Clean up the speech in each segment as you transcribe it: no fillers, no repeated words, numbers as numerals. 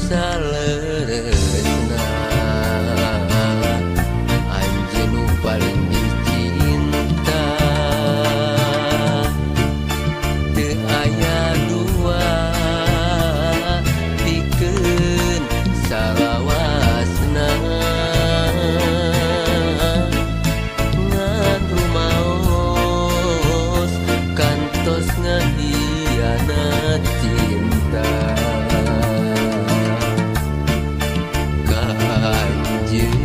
Saleresna anjeun nu paling dicinta teu aya dua pikeun salawasna ngan rumaos kantos ngahianat cinta. Kanjeun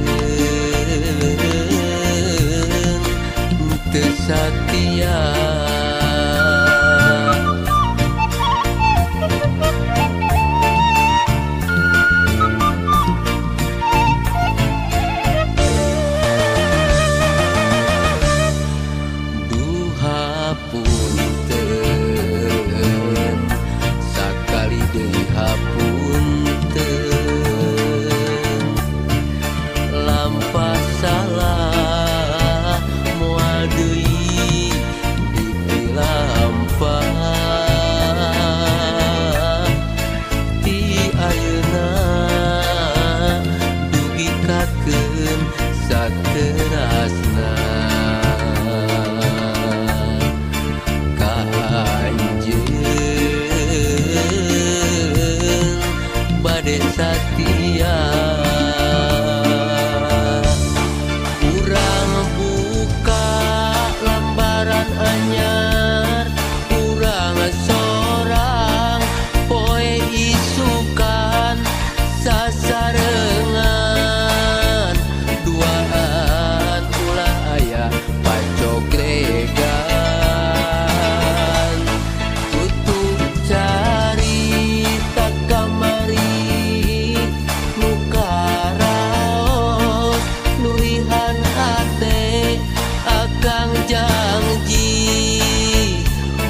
teu satia. Duha punten sakali deui hapunten lampah salah moal deui dipilampah ti ayeuna dugi kakeun saterasna. Kanjeun bade satia. Urang buka lambaran anyar, urang sorang poe isukan sasarengan duaan ulah aya pacogregan. Tutup carita kamari nu karaos nurihan hate akang janji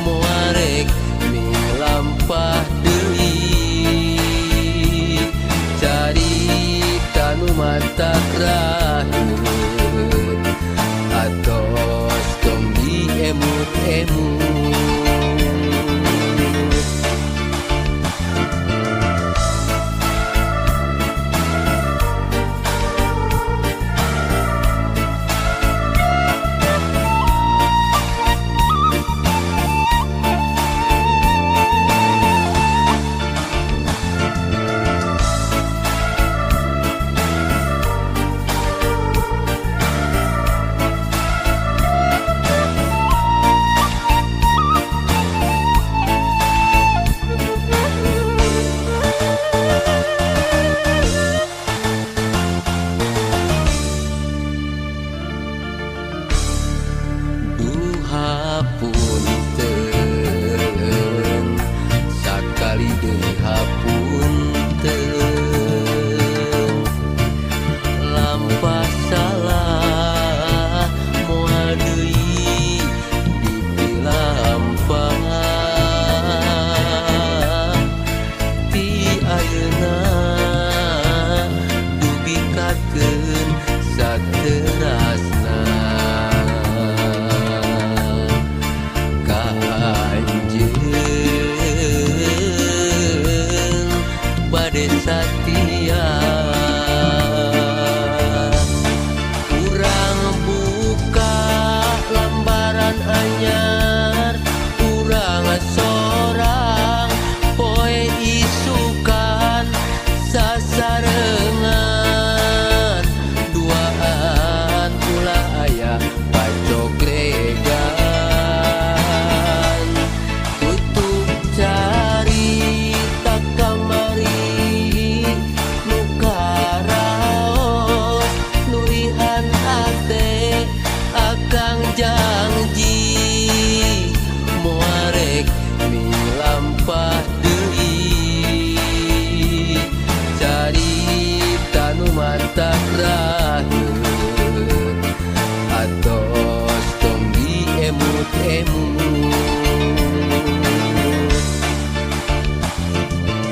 moal rek milampah deui carita nu matak raheut atos tong diemut-emut. Duha punten sakali deui hapunten lampah salah moal deui dipilampah ti ayeuna dugi kakeun saterasna. Kanjeun bade satia. Urang buka lambaran anyar, urang sorang poe isukan sasarengan duaan ulah aya pacogregan. Tutup carita kamari nu karaos nurihan hate akang janji moal rek milampah deui carita nu matak raheut atos tong diemut-emut.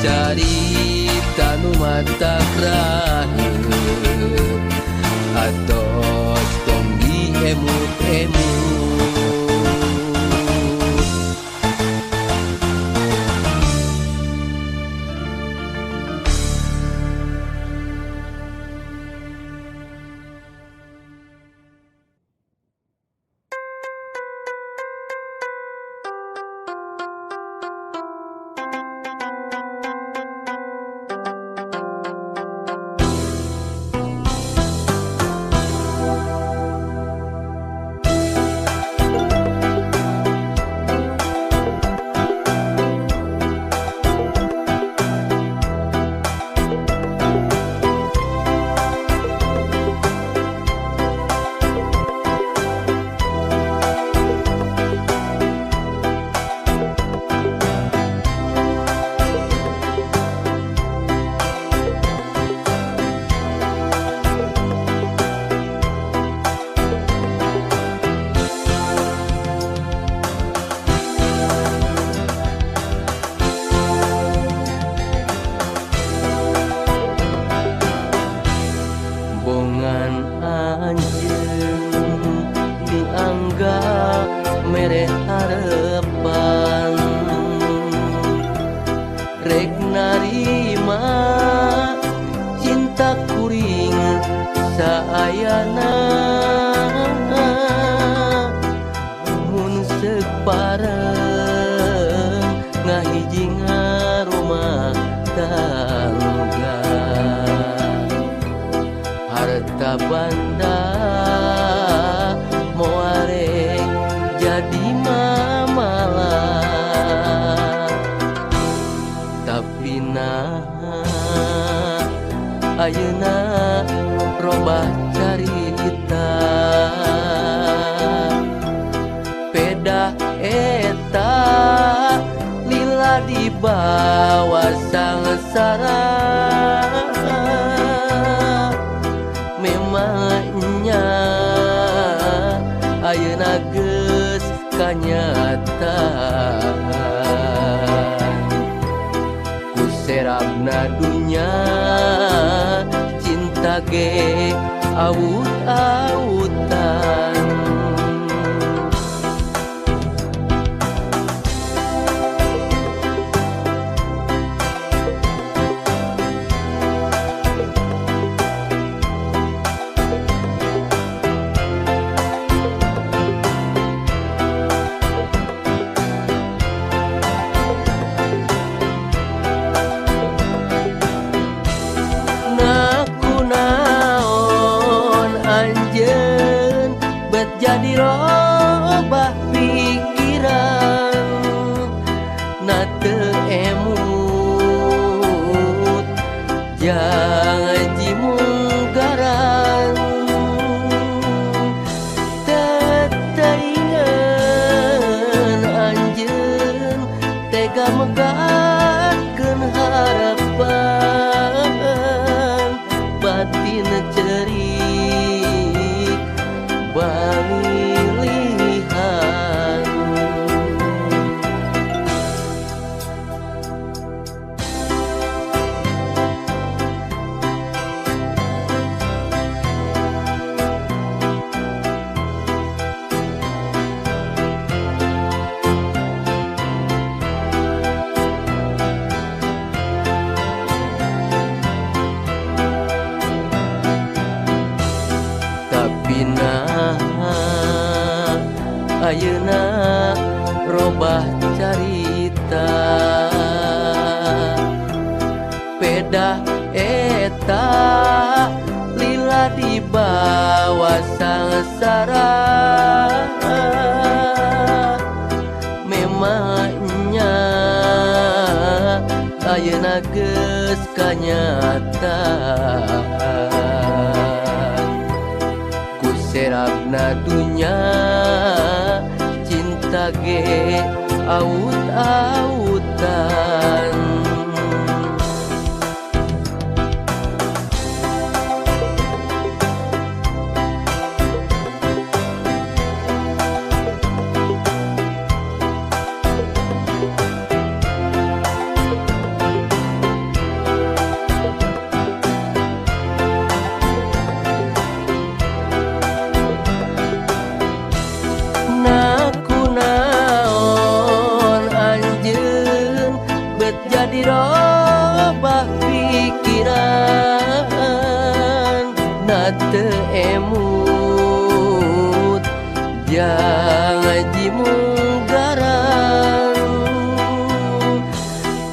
Carita nu matak raheut atos tong diemut-emut. narima cinta kuring saayana mun seuk pareng ngahiji ngarumah tangga harta banda moarek jadi mamala tapi nah ayeuna robah carita pedah eta lila dibawa sangsara memangnya ayeuna geus kanyataan ku serabna dunya cinta ge awut-awutan. Jadi robah pikiran na teu emut janji munggaran teteingeun anjeun tega megatkeun harapan batin cerik balilihan. Tapi nah ayeuna robah carita pedah eta lila dibawa sangsara memangnya ayeuna geus kanyataan ku serabna dunya cinta ge awut-awutan. Jadi robah pikiran na teu emut janji munggaran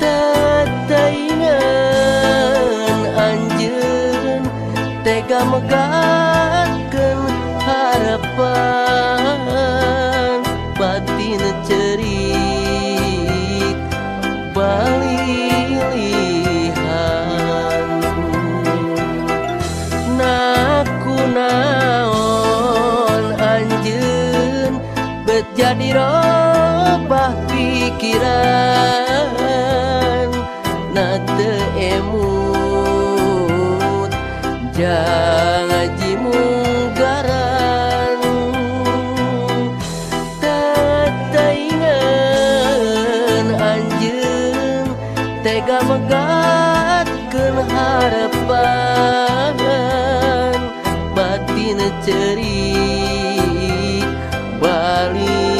teteingeun anjeun tega megatkeun harapan batin cerik balilihan na kunaon anjeun bet jadi robah pikiran na teu emut janji munggaran teteingeun anjeun tega megatkeun harapan batin cerik balilihan.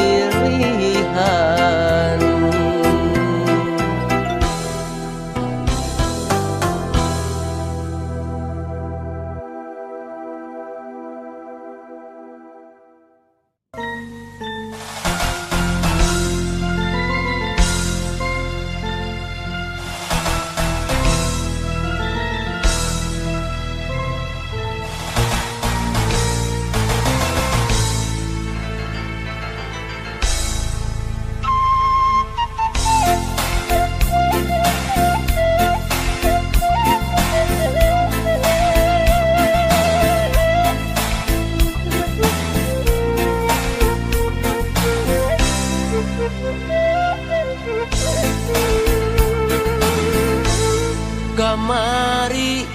Kamari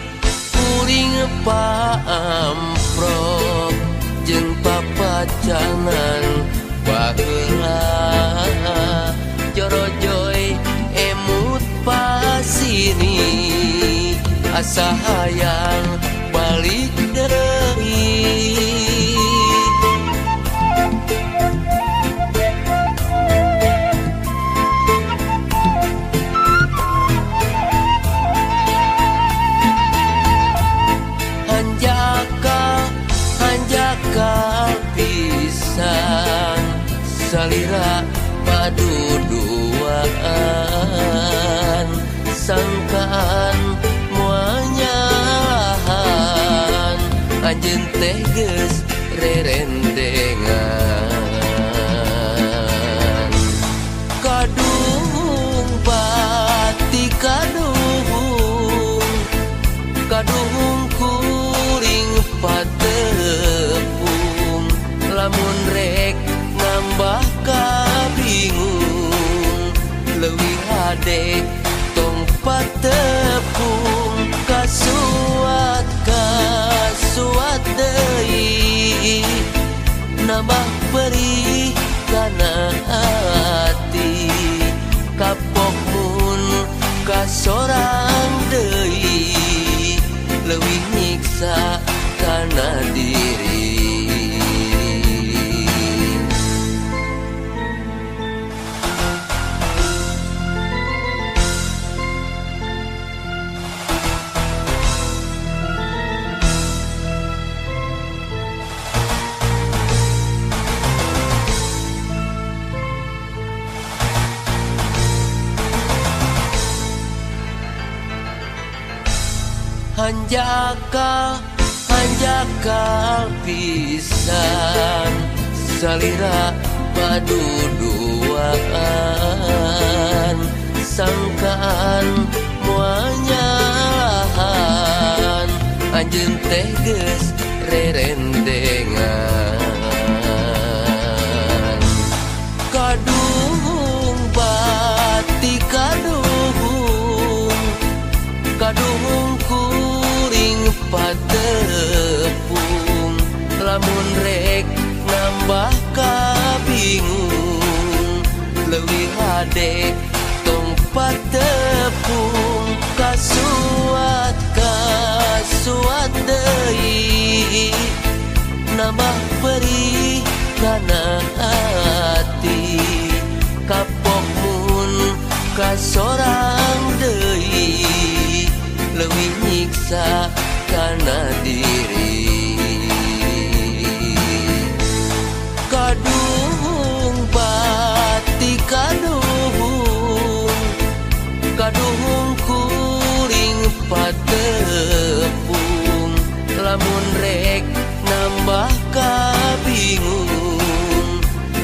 kuring paamprok jeung papacanan baheula jorojoy emut pasini asa hayang balik deui. Hanjakal pisan salira paduduaan sangkaan moal nyalahan anjeun teh geus rerendengan. Kaduhung pati kaduhung, kaduhung kuring patepung lamun rek nambah kabingung leuwih hade tong patepung. Kasuat kasuat deui nambah perih kana ati kapok mun kasorang deui leuwih nyiksa kana diri. Hanjakal hanjakal pisan salira paduduaan sangkaan moal nyalahan anjeun teh geus rerendengan. Kaduhung pati kaduhung, kaduhung kuring patepung lamun rek nambah kabingung leuwih hade tong patepung. Kasuat kasuat deui nambah perih kana ati kapok mun kasorang deui leuwih nyiksa kana diri. Kaduhung pati kaduhung, kaduhung kuring patepung lamun rek nambah kabingung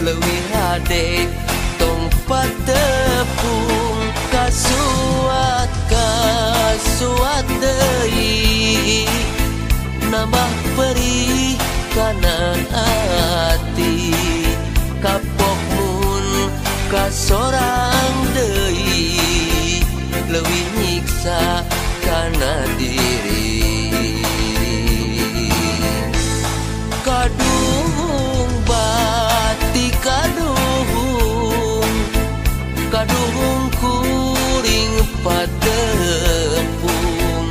leuwih hade tong patepung. Kasuat kasuat deui nambah perih kana ati kapok mun kasorang deui leuwih nyiksa kana diri. Kaduhung bati kaduhung, kaduhung kuring patepung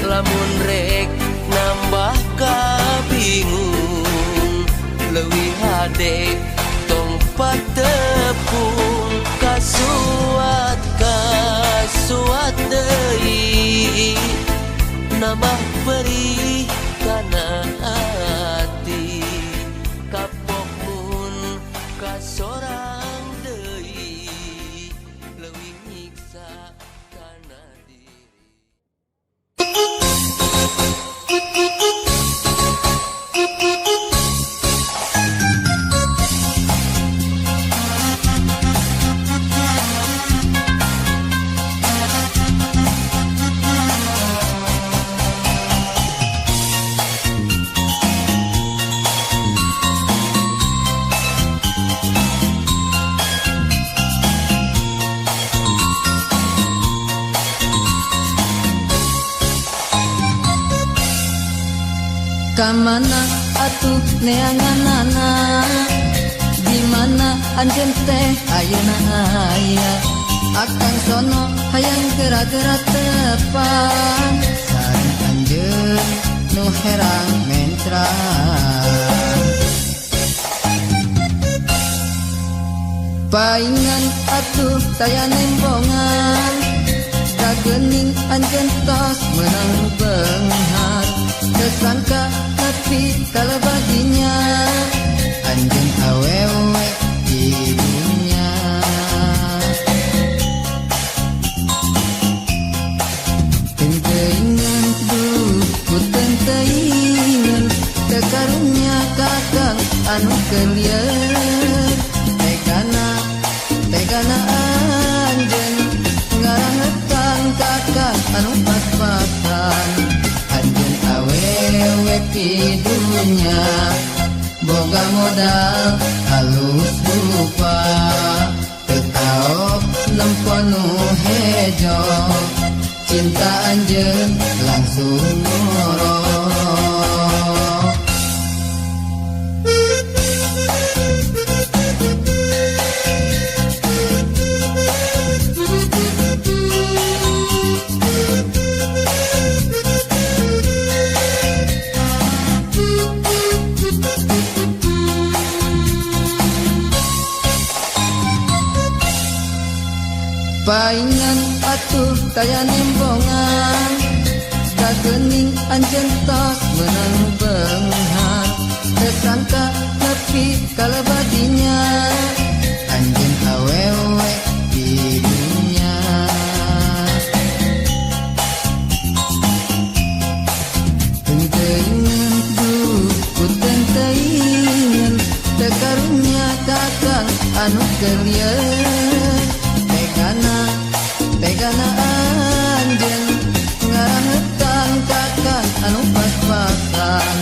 lamun rek nambah kabingung leuwih hade tong patepung. Kasuat kasuat deui nambah perih kana ati kapok mun kasorang deui leuwih nyiksa kana diri. Kamana atuh neanganana, di mana anjeun teh ayeuna aya. Akang sono hayang gera-gera tepang sareng anjeun nu herang mencrang. Paingan atuh taya nembongan, kagening anjeun tos meunang beunghar. Kesangka nepi kalebadinya anjeun awewe di dunya. Teuingan duh ku teuingan, teu karunya kakang anu keur lieur. Tegana tegana anjeun ngarangetan kakang anu pas-pasan. Anjeun awewe di dunya boga modal halus rupa, teu taok nempo nu hejo, cinta anjeun langsung ngorok. Paingan atuh taya nembongan, kagening anjeun tos meunang beunghar. Teu sangka nepi kalebadinya anjeun awewe di dunya. Teuingan duh ku teuingan, teu karunya kakang anu keur lieur. Tegana tegana anjeun ngarangetan kakang anu pas-pasan.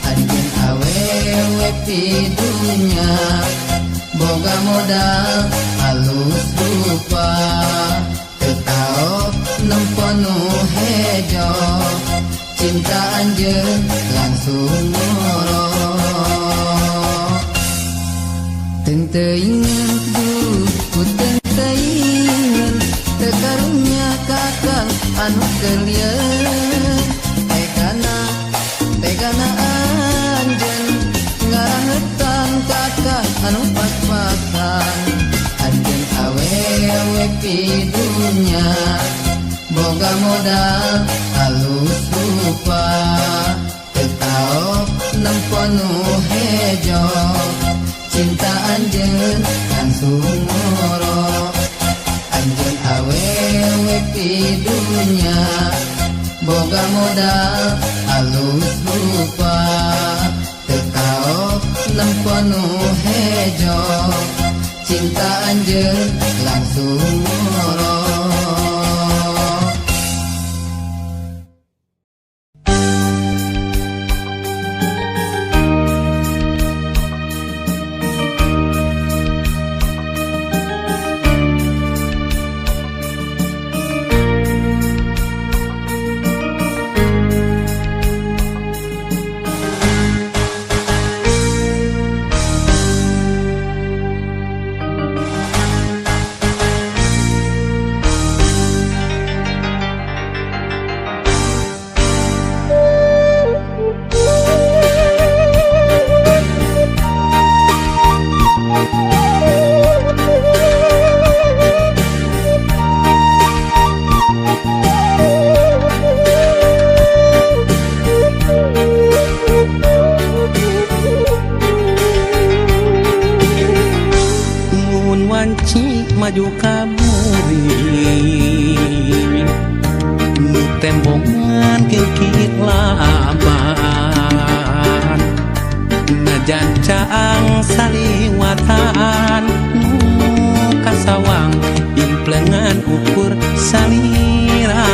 Anjeun awewe di dunya boga modal halus rupa, teu taok nempo nu hejo, cinta anjeun langsung ngorok. Teuingan duh ku teuingan, teu karunya kakang anu keur lieur. Tegana tegana anjeun ngarangetan kakang anu pas-pasan. Anjeun awewe di dunya boga modal halus rupa, teu taok nempo nu hejo, cinta anjeun langsung ngorok. Anjeun awewe di dunya boga modal halus rupa, teu taok nempo nu hejo, cinta anjeun langsung ngorok. Maju kaburi nu tembongan kikit laban, najan caang saliwatan nu kasawang implengan ukur salira.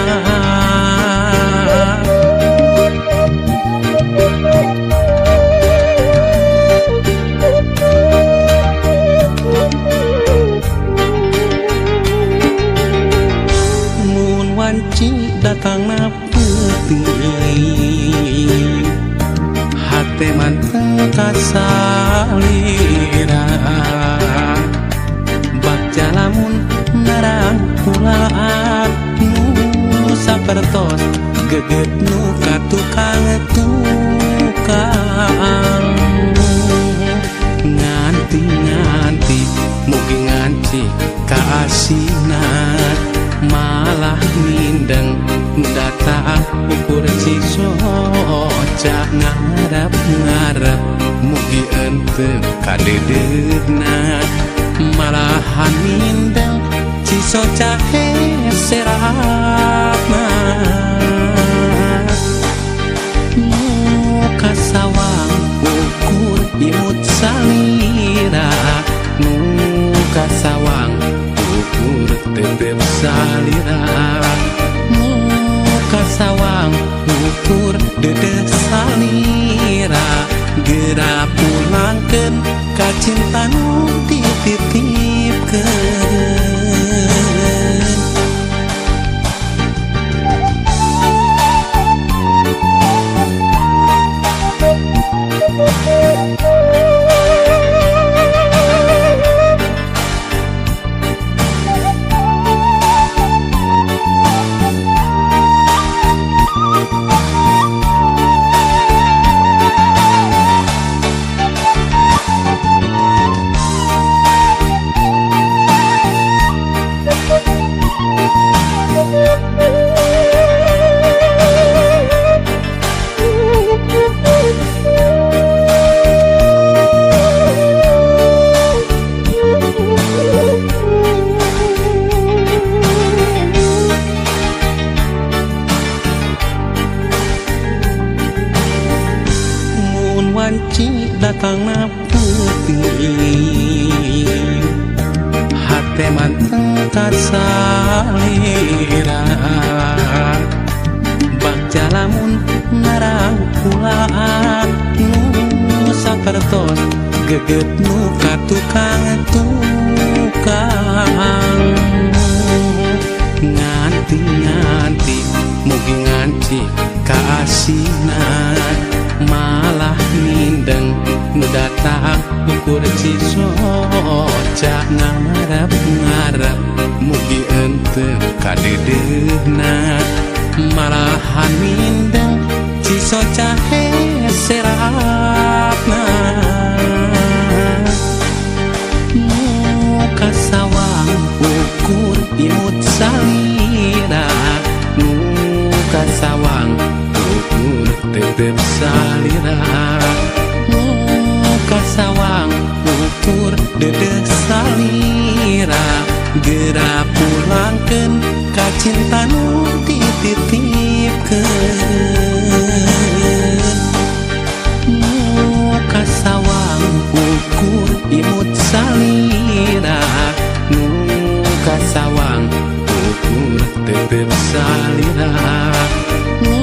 Datang na peuting Hate manteng kasalira bagja lamun narangkulaan nu sapertos geget nu ka tukang tukang. Nganti-nganti mugi nganti kaasinan malah mindeng data ukur cisoca ngarep-ngarep mugi ente kadeudeuhna malahan mindeng cisoca heserapna. Nu kasawang ukur imut salira, nu kasawang ukur tetep salira, nu kasawang ukur dedeh salira geura pulangkeun ka cinta nu dititipkeun. Mun wanci datangna peuting hate manteng kasalira bagja lamun ngarangkulaan nu sapertos geget nu ka tukang tukang. Nganti-nganti mugi nganti kaasinan malah mindeng nu datang ukur cisoca ngarep-ngarep mugi ente kadeudeuhna malahan mindeng cisoca heserapna. Nu kasawang ukur imut salira, nu kasawang ukur tetep salira, nu kasawang ukur dedeh salira geura pulangkeun ka cinta nu dititipkeun. Nu kasawang ukur imut salira, nu kasawang ukur tetep salira, nu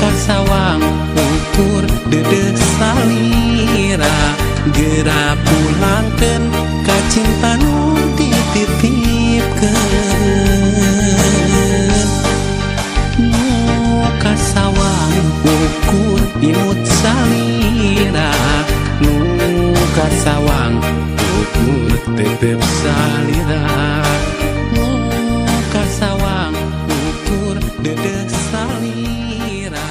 kasawang ukur dedeh salira geura pulangkeun ka cinta nu dititipkeun. Nu kasawang ukur imut salira, nu kasawang ukur tetep salira, nu kasawang ukur dedeh salira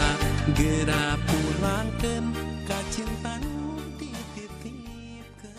geura pulangkeun ka cinta nu dititipkeun.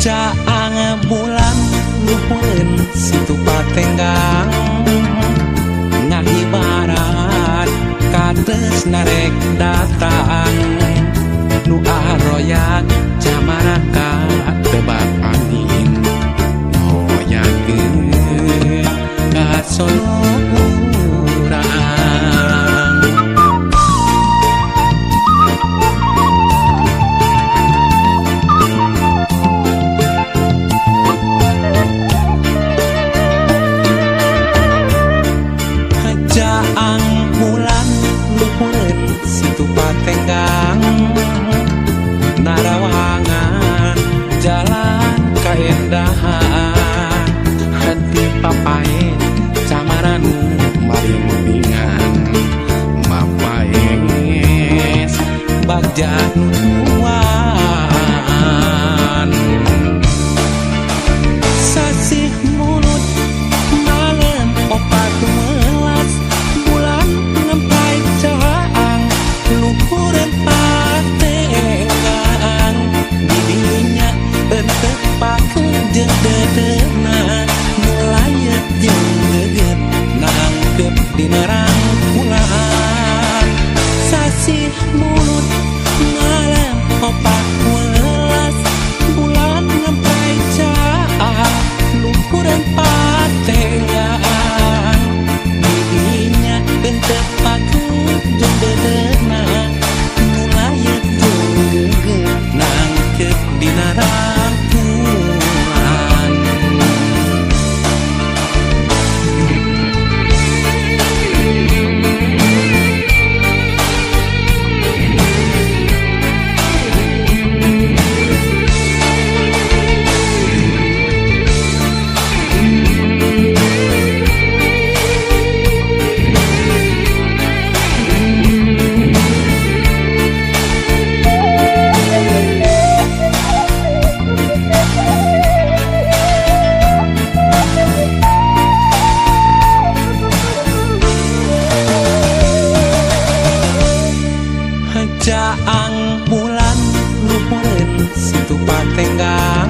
Caang Hoyag camaraka tebak angin hoyagkeun ka Solo urang. Jaang bulan luhureun Situ Patenggang narawangan jalan kaendahan hati papae camaranu maring-maringan mapaes bagja nutuan sasih mulut malam 14 bulan ngempai caang luhureun patenggang didinya henteu pakeun jeung dedeuna nu layet jeung geget nangkep dina rangkulan sasih mulut malam 14 bulan ngempai caang luhureun patenggang didinya henteu pakeun jeung dedeuna nu layet jeung geget nangkep dina rangkulan. Jaang bulan luhureun Situ Patenggang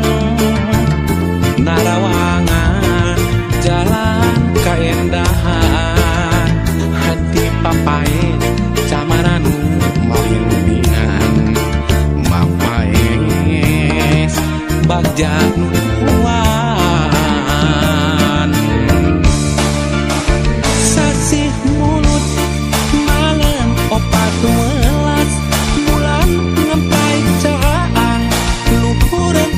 narawangan jalan kaendahan hati papae camaranu maring-maringan mapaes bagja nutuan sasih mulut malam 14 bulan ngempai caang luhureun.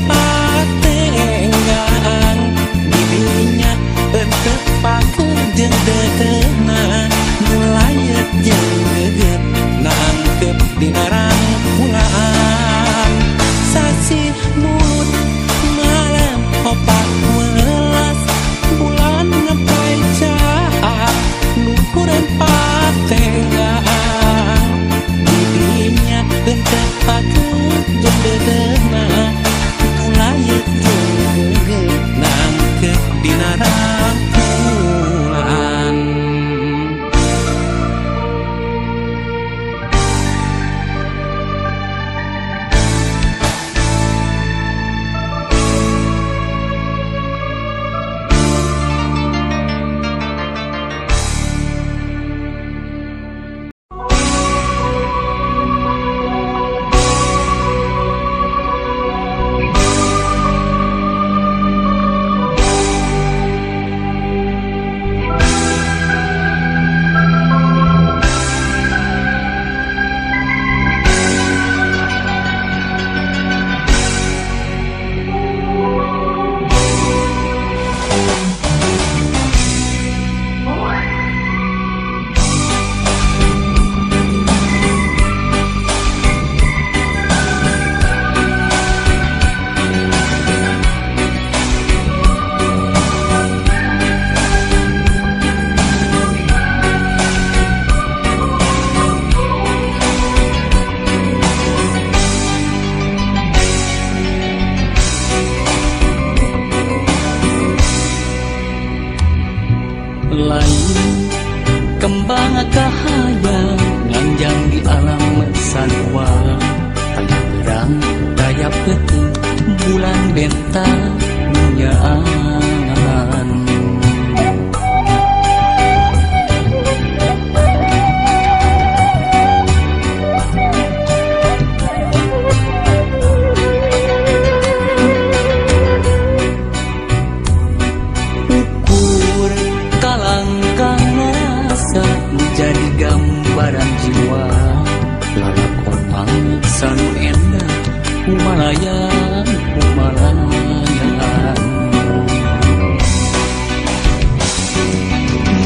Kumalayang kumalayan.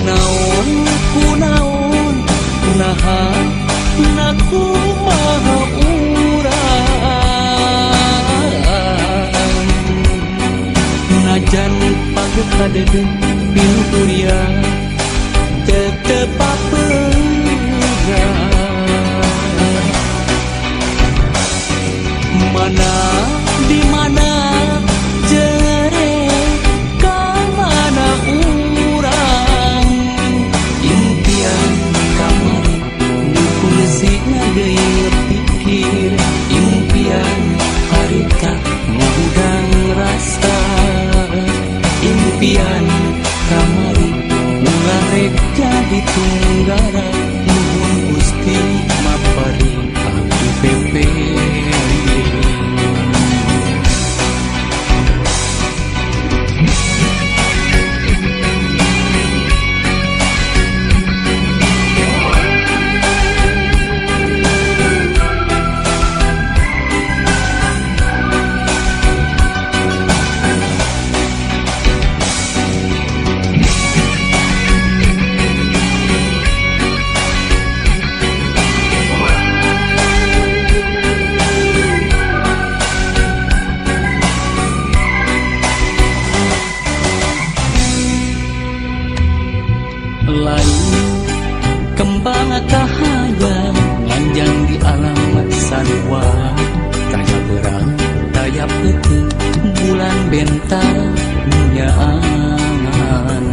Naon kunaon naha na kumaha urang, najan pagkadede pinuturia tetep papegang. Mana di mana jere ka mana urang, impian kamari nu fungsi ngageuing pikir, impian harita ngahudang rasa, impian kamari ulah rek jadi tunggara. Nuhun Gusti maparin abdi pepeling. Lain kembang kahayang nganjang di alam sarua, taya berang taya peuting bulan bentang nyaangan.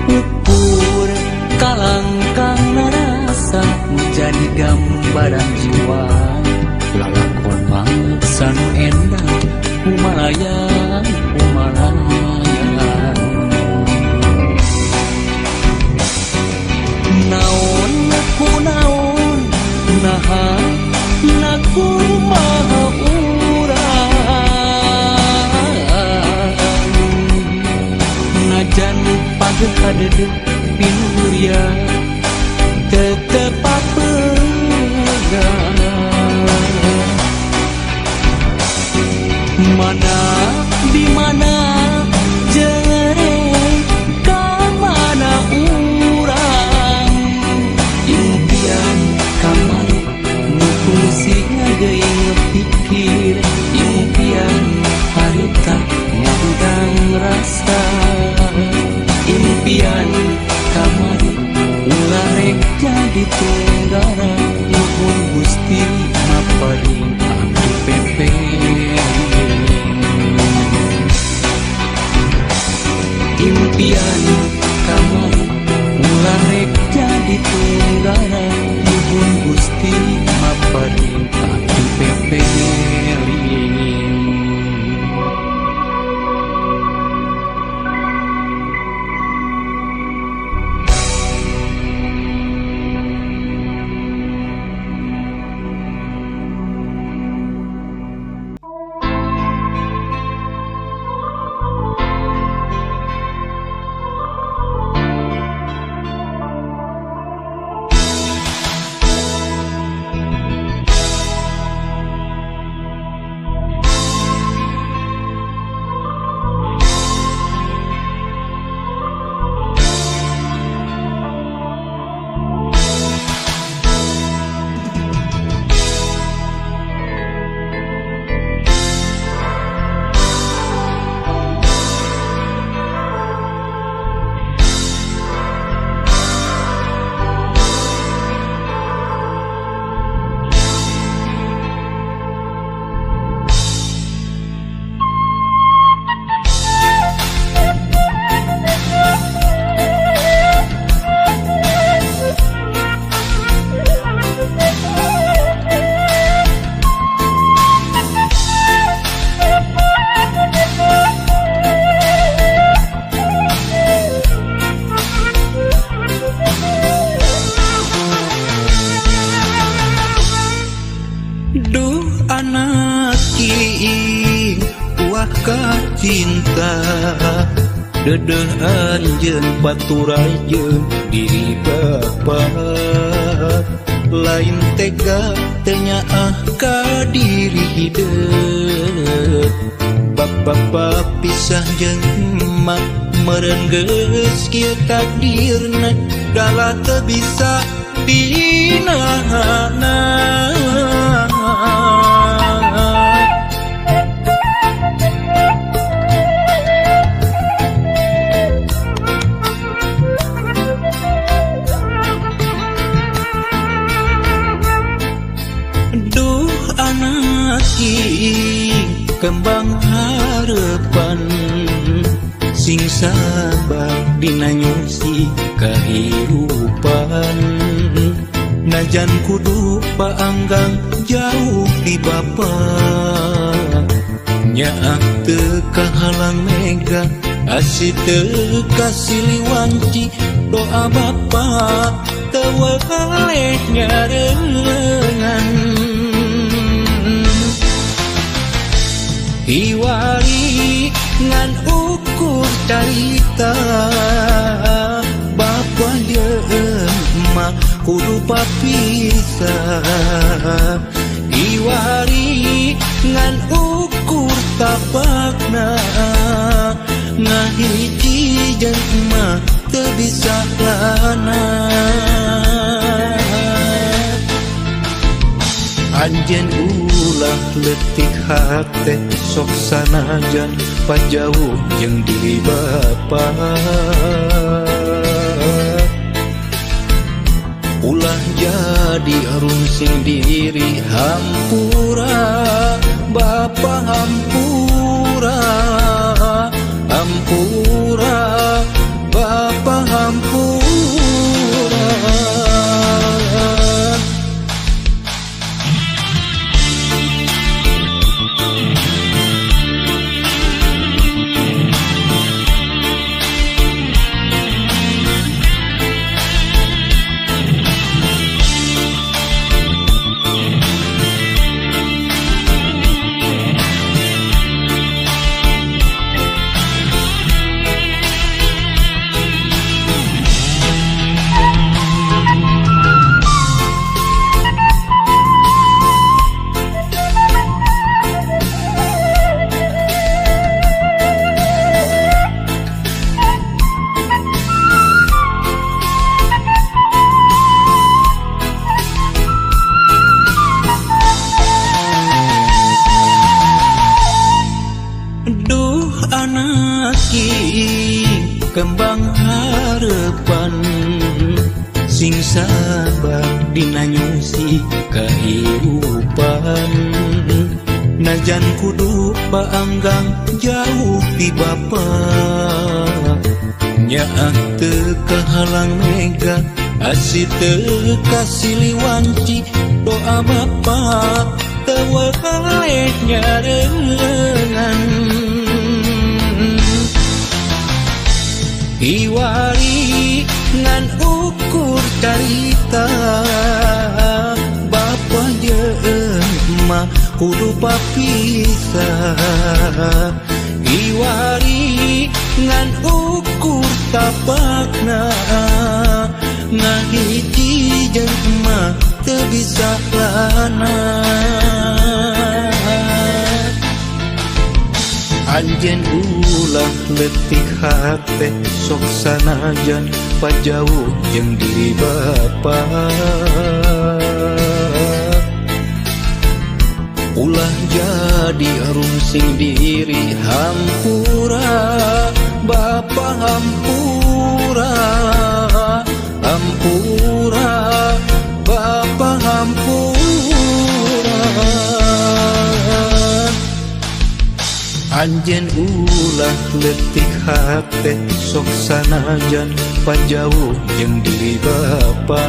Ukur kalangkang narasa jadi gambaran jiwa, lalakon mangsa nu endang kumalayang kumalayan. Naon kunaon naha na kumaha urang, najan pagkadede pinuria tetep papegang. Mana di mana jere ka mana urang, impian kamari nu fungsi ngageuing pikir, impian harita ngahudang rasa, impian kamari ulah rek jadi tunggara. Nuhun Gusti maparin abdi pepeling. Impian kamari ulah rek jadi tunggara. Nuhun Gusti maparin abdi pepeling. ka cinta dedeh anjeun paturai jeung diri bapa lain tega teu nyaah ka diri hideung bapa pisah jeung emak meureun geus kieu takdirna dalah teu bisa dinahana. Duh anak kembang harapan sing sabar dina nyusi kahirupan najan kudu paanggang jauh di bapa nyaah teu kahalang mega asih teu kasiliwanci doa bapa teu weleh nyarengan. Iwari ngan ukur carita bapa jeung emak kudu papisah iwari ngan ukur tapakna ngahiji jeung emak teu bisa lana. Anjeun ulah leutik hate sok sanajan pajauh jeung diri bapa ulah jadi rungsing diri hampura bapa hampura hampura bapa hampura. Duh anak kembang harapan sing sabar dina nyusi kahirupan najan kudu paanggang jauh ti bapa nyaah teu kahalang mega asih teu kasiliwanci doa bapa teu weleh nyarengan. Iwari ngan ukur carita bapa jeung emak kudu papisah iwari ngan ukur tapakna ngahiji jeung emak teu bisa lana. Anjeun ulah leutik hate sok sanajan pajauh jeung diri bapa ulah jadi rungsing diri hampura bapa hampura hampura bapa hampura. Anjeun ulah leutik hate sok sanajan pajauh jeung diri bapa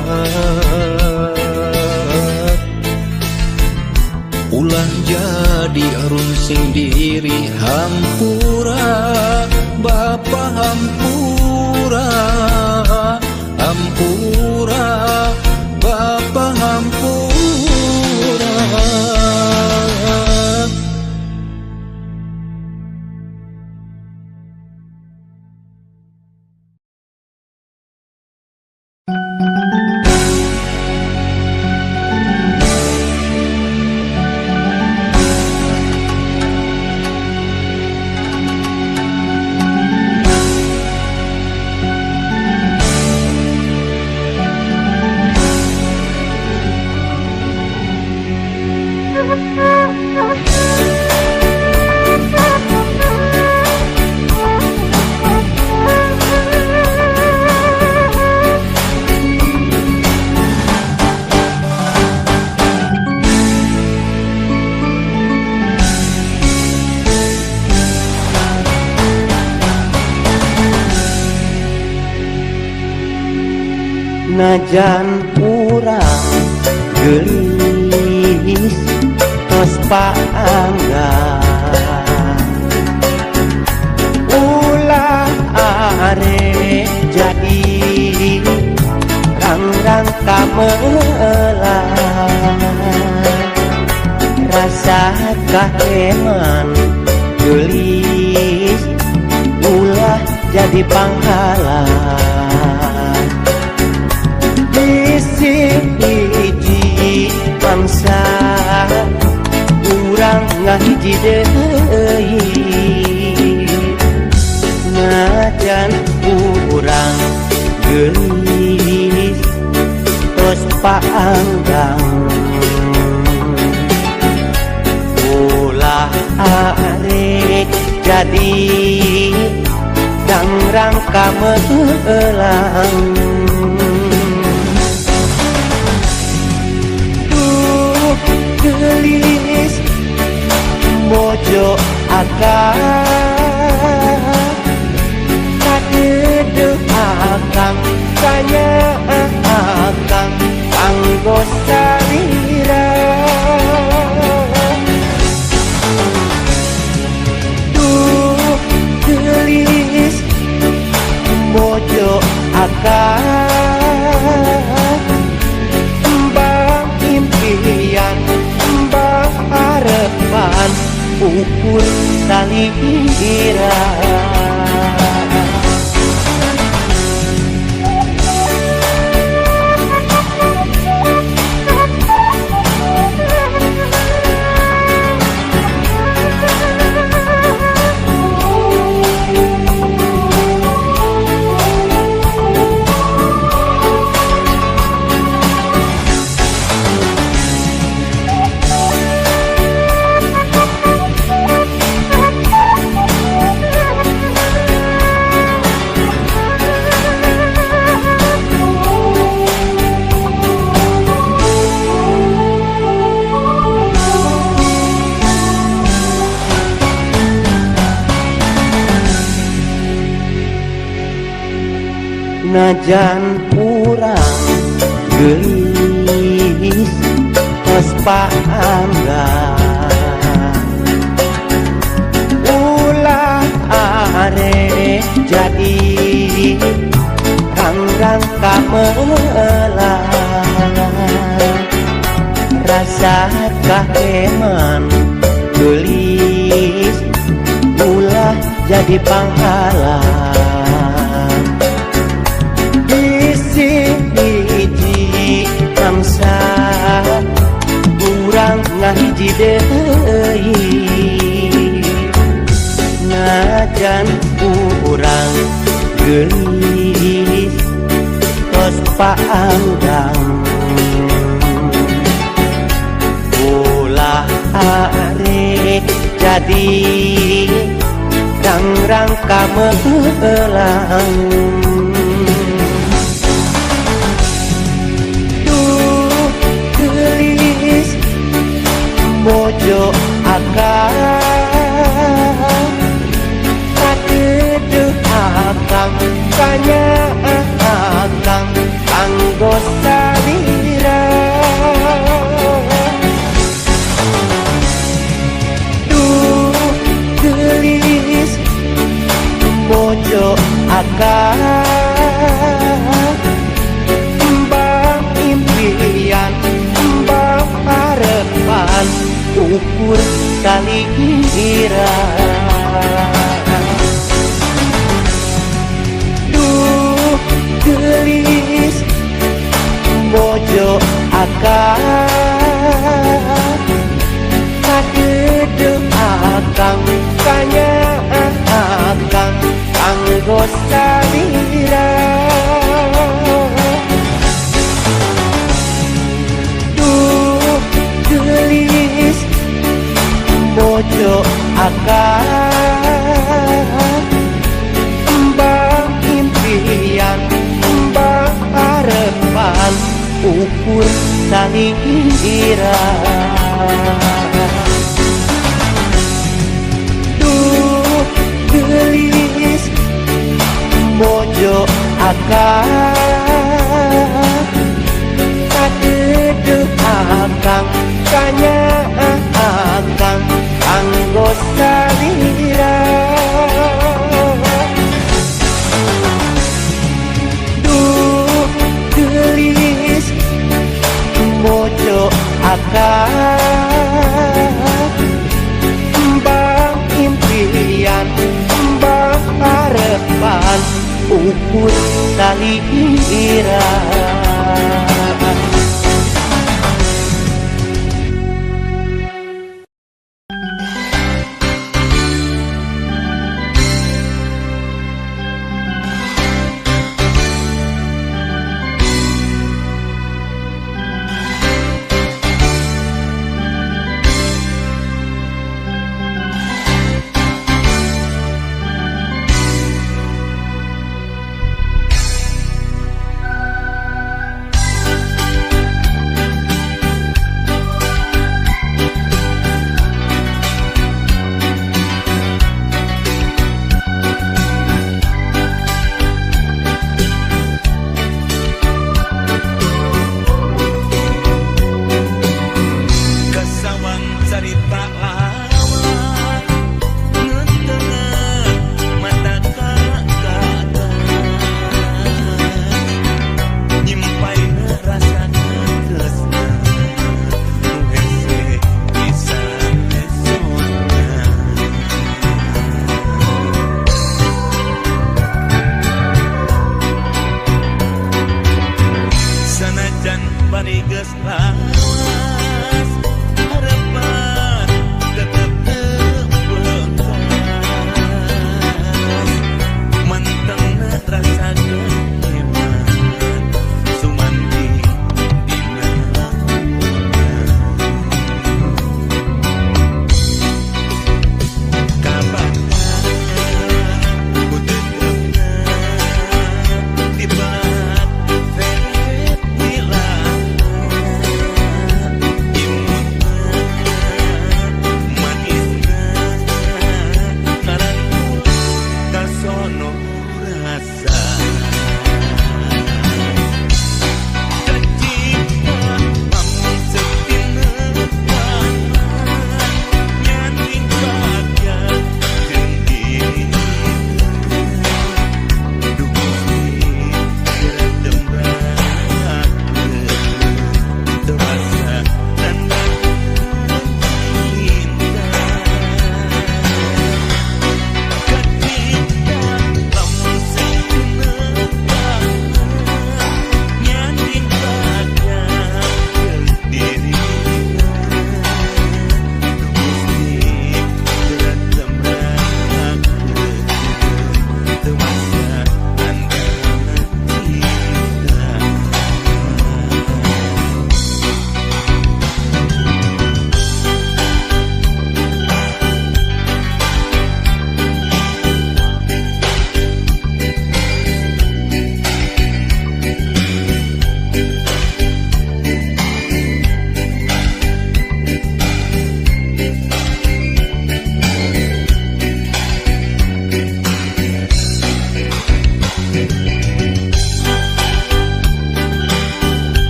ulah jadi rungsing diri hampura bapa hampura hampura bapa hampura. Najan urang geulis tos paanggang, ulah arek jadi rang-rang kamelang. Rasa kaheman geulis ulah jadi panghalang. Bisi hiji bangsa urang ngahiji deui, najan urang geulis tos paanggang, ulah arek jadi dangrang kamelang. Duh geulis mojo akang, kadeudeuh akang kanya akang kanggo salira. Duh geulis mojo akang, embang impian embang harapan ukur salira. Najan urang geulis tos paanggang, ulah arek jadi rang-rang kamelang. Rasa kaheman geulis ulah jadi panghalang. Bisi hiji bangsa urang ngahiji deui, najan urang geulis tos paanggang, ulah arek jadi rang-rang kamelang. Mojo akang, kadeudeuh akang kanya akang kanggo salira. Duh geulis mojo akang, embang impian embang harapan ukur salira. Duh geulis mojo akang, kadeudeuh akang kanya akang kanggo salira. Duh geulis mojo akang, embang impian embang harapan ukur salira. Duh geulis mojo akang. Luput salira.